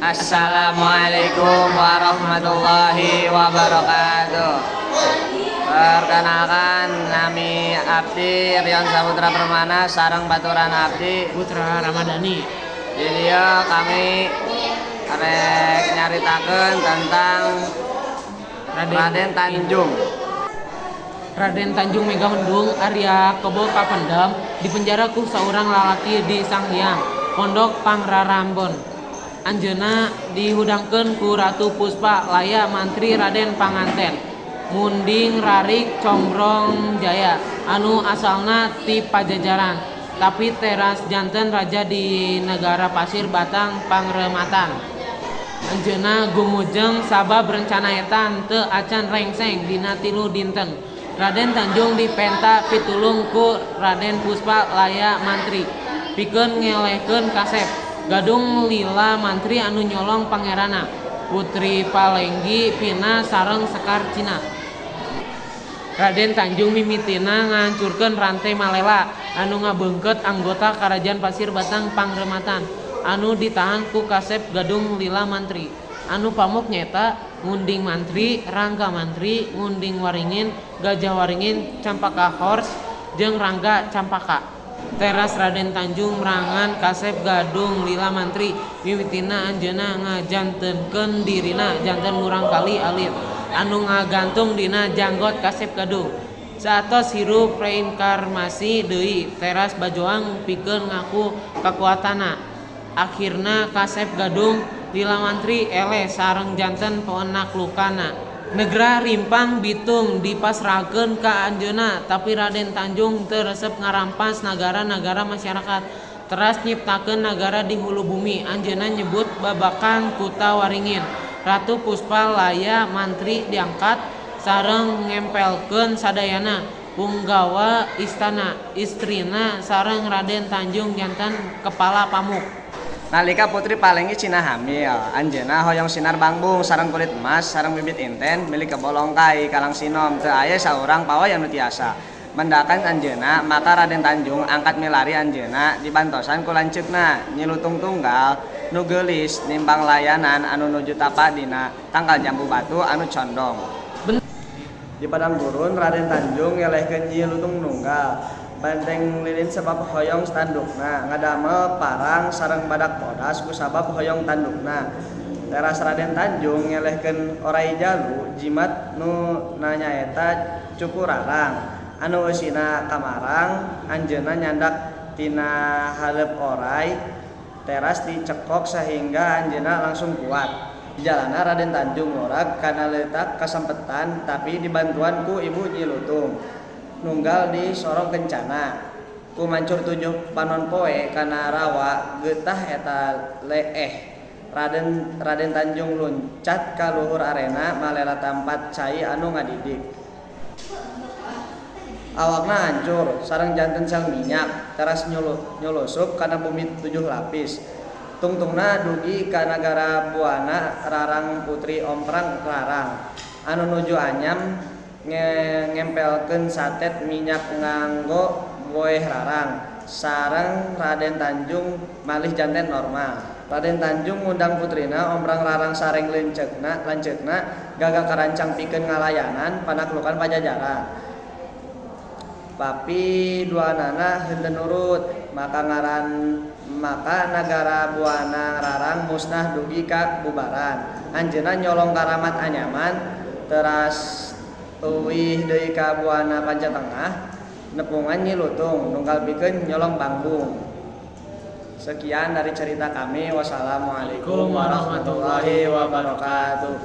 Assalamualaikum warahmatullahi wabarakatuh. Perkenalkan, nami abdi Rion Saputra Permana sareng baturan abdi Putra Ramadhani. Di dieu kami rek nyaritakeun tentang Raden Tanjung. Raden Tanjung Megamendung Arya Kebo kapendem dipenjara ku saurang lalaki di Sanghyang Pondok Pangrarambon. Anjeunna dihudangkeun ku Ratu Puspa Laya Mantri Raden Panganten Munding Rarik Combrong Jaya anu asalna ti Pajajaran, tapi teras janten raja di negara Pasir Batang Pangrematan. Anjeunna gumujeng sabab rencana eta teu acan rengseng dina 3 dinten. Raden Tanjung dipenta pitulung ku Raden Puspa Laya Mantri pikeun ngelehkeun Kasep Gadung Lila Mantri anu nyolong pangeranna, Putri Palenggi Pina sareng Sekar Cina. Raden Tanjung mimitina ngahancurkeun rante Malela anu ngabeungkeut anggota Karajaan Pasir Batang Pangrematan anu ditahan ku Kasep Gadung Lila Mantri. Anu pamuk nyaeta Ngunding Mantri, Rangga Mantri, Ngunding Waringin, Gajah Waringin, Campaka Horse, jeung Rangga Campaka. Teras Raden Tanjung merangan Kasep Gadung Lila Mantri, mimitina anjeunna ngajantenkeun dirina janten murangkalih alit anu ngagantung dina janggot Kasep Gadung. Saatos hirup reinkarnasi deui, teras bajoang pikeun ngaku kakuatanna. Akhirna Kasep Gadung Lila Mantri eleh sareng janten penaklukanna. Negra Rimpang Bitung dipasrahkeun ka anjeunna, tapi Raden Tanjung teu resep ngarampas nagara-nagara masyarakat. Teras nyiptakeun nagara di hulu bumi. Anjeunna nyebut Babakan Kuta Waringin. Ratu Puspa Laya Mantri diangkat sareng ngempelkeun sadayana punggawa istana. Istrina sareng Raden Tanjung janten kepala pamuk. Nalika Putri Palenggi Cina hamil, anjeunna hoyong sinar bangbung sareng kulit emas sareng bibit inten milik kebo longkay kalang sinom, teu aya saurang pawai anu tiasa mendakan anjeunna. Maka Raden Tanjung angkat milari anjeunna dibantosan ku lanceukna, Nyi Lutung Tunggal nu geulis, nimbang layanan anu nuju tapa dina tangkal jambu batu anu condong. Di padang gurun, Raden Tanjung ngelehkeun Nyi Lutung Nunggal banteng lilin sabab hoyong tandukna, ngadamel parang sareng badak bodas kusabab hoyong tandukna. Teras Raden Tanjung ngelehkeun oray jalu, jimat nu nyaeta cuku rarang anu eusina kamarang. Anjeunna nyandak tina haleup oray, teras dicekok sahingga anjeunna langsung kuat. Di jalana, Raden Tanjung ngorag kana leutak kasempetan, tapi dibantuan ku ibu Nyi Lutung Nunggal di Sorong Kencana. Ku mancur tujuh panon poe kana rawa geutah eta leeh, Raden Raden Tanjung luncat ka luhur arena malela tampat cai anu ngadidik. Awakna hancur sareng janten sel minyak, teras nyulusup kana bumi tujuh lapis. Tungtungna dugi ka nagara Buana Rarang. Putri Omprang Rarang anu nuju anyam ngempelkeun satet minyak nganggo boeh rarang sareng Raden Tanjung malih janten normal. Raden Tanjung ngundang putrina Omprang Rarang sareng lanceukna gaga karancang pikeun ngalayanan panaklukan Pajajaran. Papi duanana henteu nurut, maka nagara Buana Rarang musnah dugi ka bubaran. Anjeunna nyolong karamat anyaman, teras euwih deui ka Buana Pancatengah nepungan Nyi Lutung Nunggal pikeun nyolong bangbung. Sekian dari cerita kami. Wassalamualaikum warahmatullahi wabarakatuh.